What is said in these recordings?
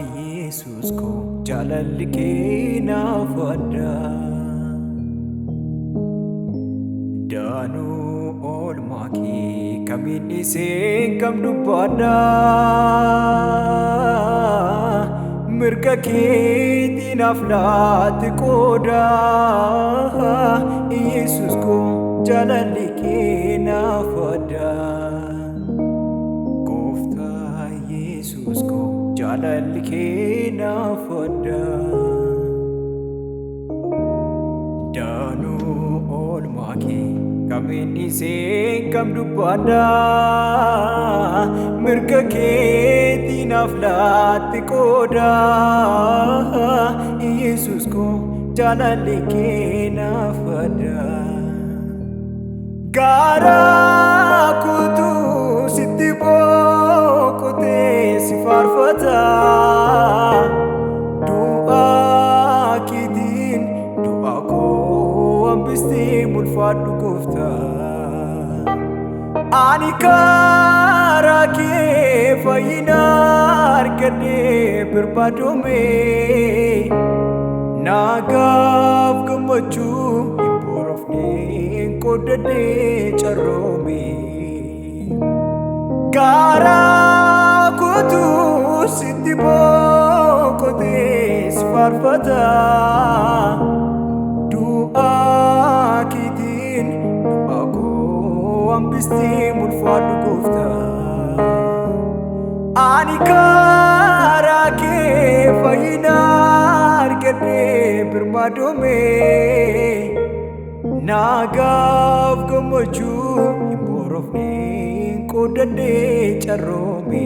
Yesus koo jaalalli kee naaf adda. Daanuu oolmaa kee kamiin dhiiseen kam dubbadha. Mirga keetiin naaf laatti qooda. Yesus koo jaalalli kee naaf adda. Gooftaa Yesus koo jaalalli kee naaf adda. Daanuu oolmaa kee kamiin dhiiseen kam dubbadha. Mirga keetiin naaf laatti qooda. Yesus koo jaalalli kee naaf adda. Garaa kutuu sitti boqotee si faarfata. Du'a keetiin du'a koo hambistee mulfaadhu gooftaa. Ani karaa kee fayyina argadhee barbaadoome. Nagaaf gammachuu hin borofneen qooddadhee carroome. Garaa kutuu sitti boqotee si faarfata. Du'a keetiin du'a koo hambistee mulfaadhu gooftaa. Ani karaa kee fayyina argadhee birmaadoome. Nagaaf gammachuu hin borofneen qooddadhee carroome.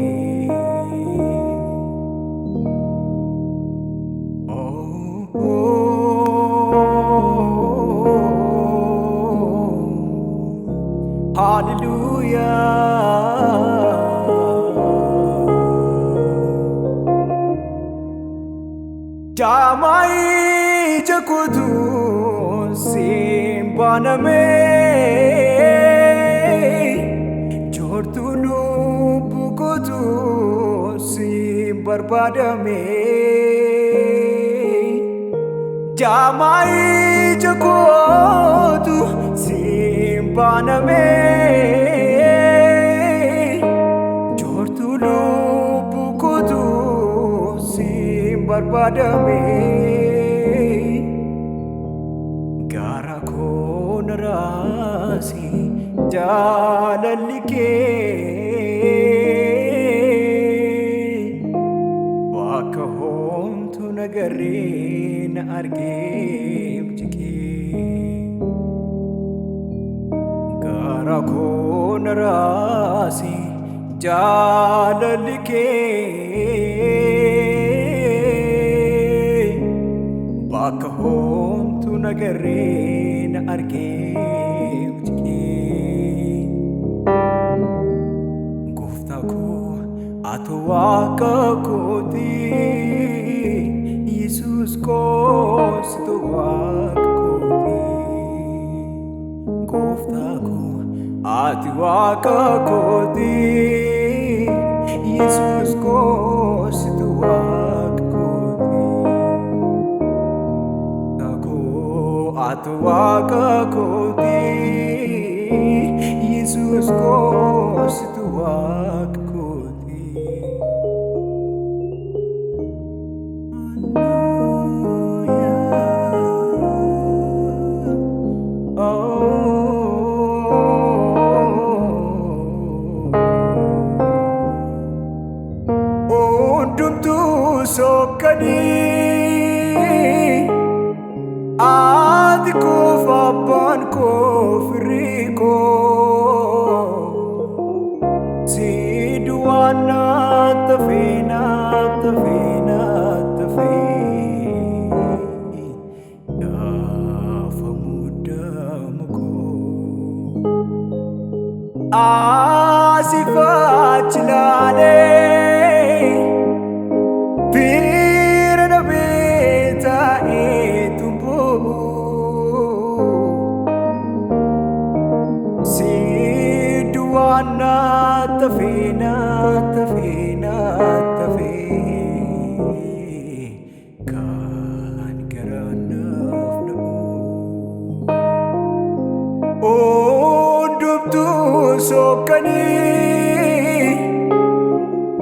Hallelujah. Jaamaa ija kutuu siin baname. Joortuu lubbuu kutuu siin barbaadame. Jaamaa ija kootu siin baname. Joortuu lubbuu kutuu siin barbaadame. Gara koo na raasi jaalalli kee. Bakka homtuu nagarree na argee jigee. Gara koo na raasi jaalalli kee. Bakka homtuu nagarree na argee jigee. Gooftaa koo ati waaqa kooti. Yesus koo situ waaqa kooti. Gooftaa koo ati waaqa kooti. Yesus koo situ waaqa kooti. Gooftaa koo ati waaqa kooti. Yesus koo situ waaqa kooti. Hundumtuu sokkanii ati koof abbaan koo firri koo si duwwaan naaf tafe naaf tafe naaf tafe gaafa muddamu koo. Asii ilaalee fira dhabee taa'ee tumbuu si duwwaan naaf tafe naaf tafe naaf tafe. Sokkanii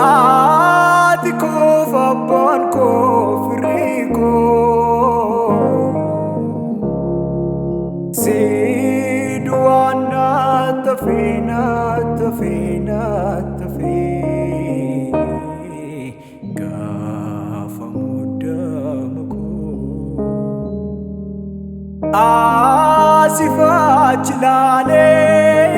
ati koof abbaan koo firii koo si duwwaan naaf hafee naaf hafee naaf hafee gaafa muddama koo. Asifachi laalee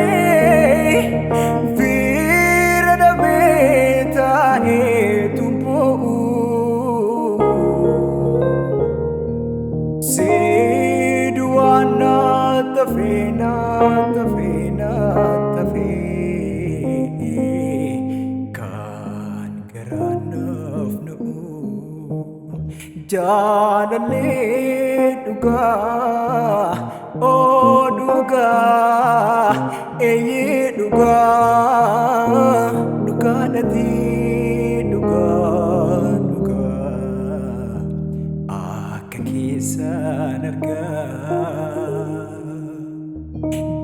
fira dhabee taa'ee tumbu'u. Si duwwaan naaf hafee naaf hafee naaf hafee kan garaa naaf na'u. Jaalallee dhugaa oo dhugaa eeyyee dhugaa dhugaadhati dhugaa dhugaa akka keessan argaa.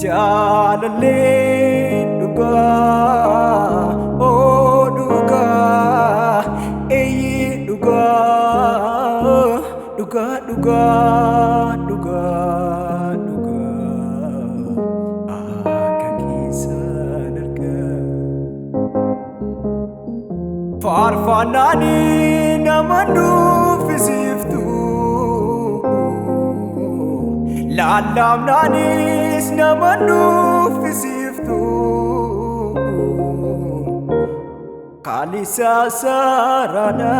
Jaalallee dhugaa oo dhugaa eeyyee dhugaa dhugaa dhugaa dhugaa dhugaa akka keessan argaa. Faarfannaanii nama nuffisiiftu lallaafnaanis nama nuffisiiftu Kalisa sarana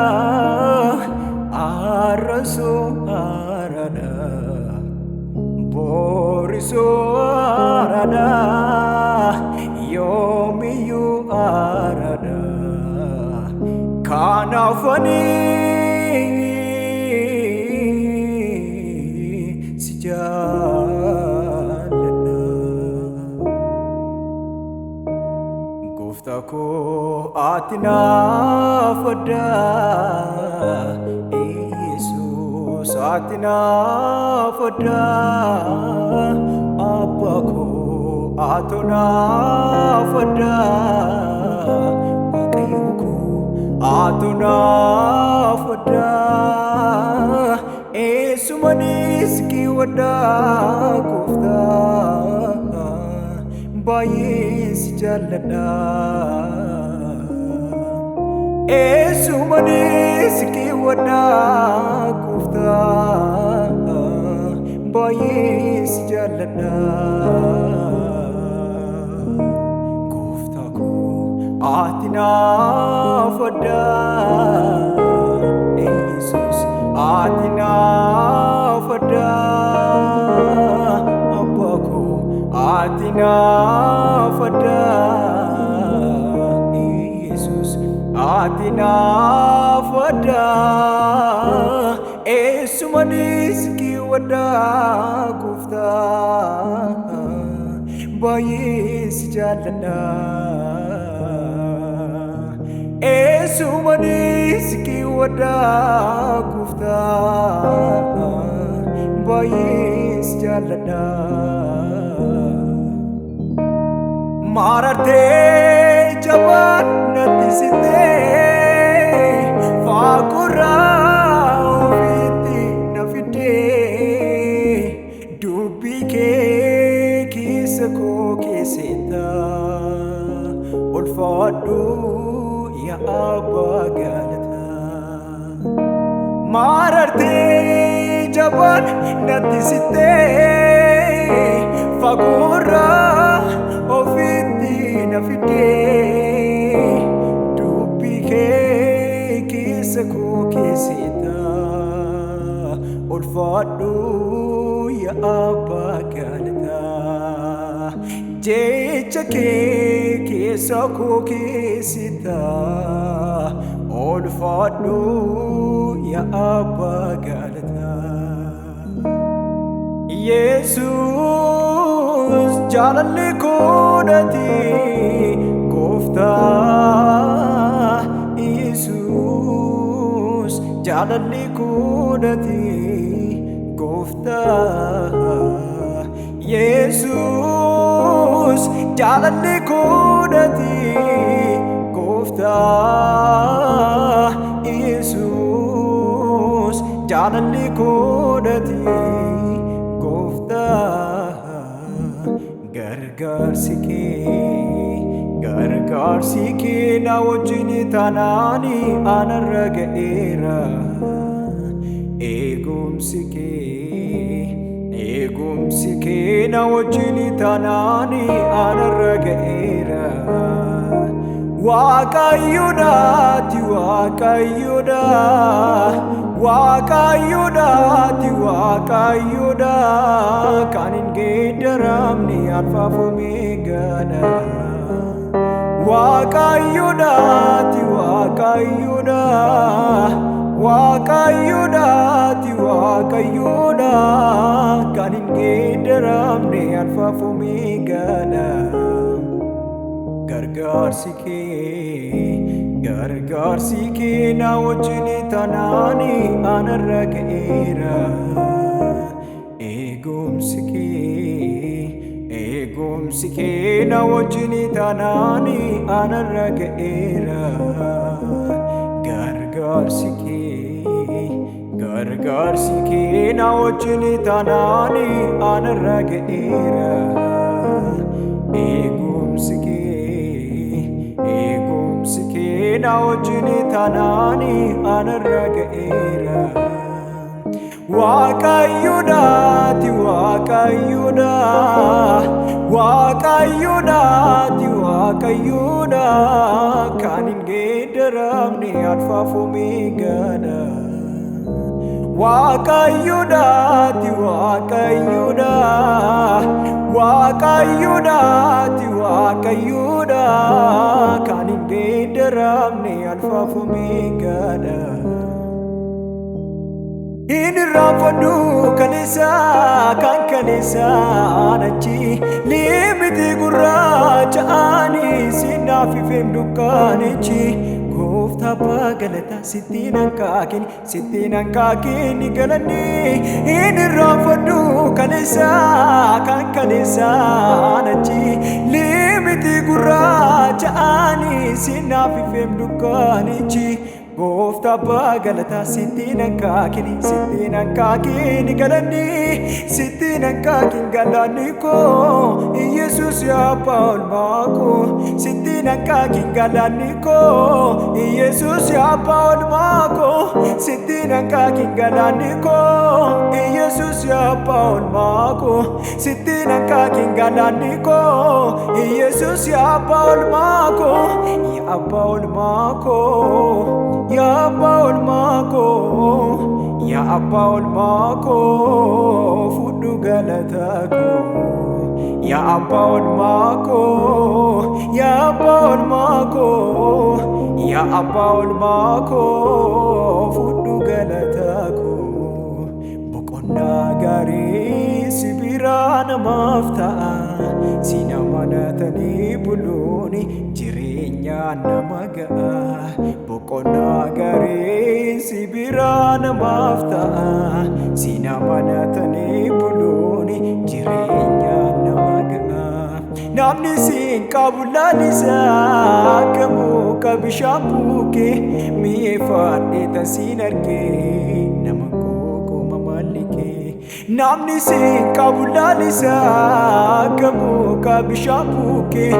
arraso arana boriso arana yoomiyyuu arana kanaafanii si jaalladha. Gooftaa koo ati naaf addaa Yesuus ati naaf addaa Abbaa koo ati naaf addaa Waaqayyo koo ati naaf addaa Eessumanis kiwwadhaa gooftaa baay'ee si jaalladha. Eessumanis kiwwadhaa gooftaa baay'ee si jaalladha. Gooftaa koo ati naaf addaa Yesuus ati naaf addaa Abbaa koo ati naaf addaa Yesuus ati naaf addaa Eessumanis kiwwadhaa gooftaa baay'ee si jaalladha. Eessumanis kiwwadhaa gooftaa baay'ee si jaalladha. Marartee jabaan natti sittee faakurraa ofiitti na fiddee dubbii kee keessa koo keessetta ulfaadhu yaa abbaa galataa. Marartee jabaan natti sittee fagoorraa ofitti na fiddee dubbii kee keessa koo keessetta ulfaadhu yaa abbaa galataa. Jecha kee keessa koo keessetta ulfaadhu yaa abbaa galataa. Yesuus jaalalli koodhati gooftaa Yesuus jaalalli koodhati gooftaa Yesuus Yesuus jaalalli koodhati gooftaa Yesuus jaalalli koodhati gooftaa gargaarsi kee gargaarsi kee na wajjin taanaani anarra ga'eera eegumsi kee eegumsi kee na wajjin taanaani anarra ga'eera Waaqayyoodhaati Waaqayyoodha Waaqayyoodhaati Waaqayyoodha kan hin geeddaramne alfaaf omeegaadha Waaqayyoodhaati Waaqayyoodha Waaqayyoodhaati Waaqayyoodha kan hin geeddaramne alfaaf omeegaadha Gargaarsi kee gargaarsi kee na wajjin taanaani anarra ga'eera eegumsi kee eegumsi kee na wajjin taanaani anarra ga'eera gargaarsi kee gargaarsi kee na wajjin taanaani anarra ga'eera eegumsi kee eegumsi kee na wajjin taanaani anarra ga'eera Waaqayyoodhaati Waaqayyoodha Waaqayyoodhaati Waaqayyoodha kan hin geeddaramne alfaaf omeegaadha Waaqayyoodhaati Waaqayyoodha Waaqayyoodhaati Waaqayyoodha kan hin geeddaramne alfaaf omeegaadha Hin irraanfadhu kaleessa kan kaleessaan achi limiti gurraacha ani sinaaf ifeem dukkaanichi gooftaa abbaa galataa sittiin hankaakin sittiin hankaakin galanni hin irraanfadhu kaleessa kan kaleessaan achi limiti gurraacha ani sinaaf ifeem dukkaanichi Gooftaa abbaa galataa sittiin hankaakin sittiin hankaakin galanni sittiin hankaakin galanni koo Iyesuus yaa abbaa olmaa koo sittiin hankaakin galanni koo Iyesuus yaa abbaa olmaa koo sittiin hankaakin galanni koo Iyesuus yaa abbaa olmaa koo sittiin hankaakin galanni koo Iyesuus yaa abbaa olmaa koo yaa abbaa olmaa koo yaa abbaa olmaa koo yaa abbaa olmaa koo fudhu galataa koo yaa abbaa olmaa koo yaa abbaa olmaa koo yaa abbaa olmaa koo fudhu galataa koo boqonnaa gaarii si biraa namaaf ta'a si amanatanii buluun jireenya nama ga'a boqonnaa gaarii si biraa namaaf ta'a si amanatanii buluun jireenya nama ga'a namni siin qabu laalisa akka muka bishaan buukee mi'eeffadhee tasiin argee nama qoqoma mallikee namni siin qabu laalisa akka muka bishaan buukee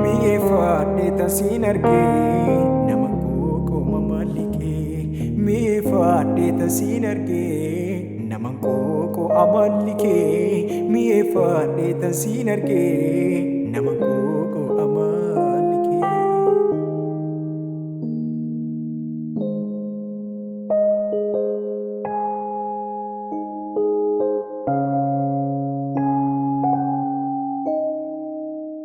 mi'eeffadhee tasiin argee nama qoqoma mallikee mi'eeffadhee tasiin argee nama qoqo amallikee mi'eeffadhee tasiin argee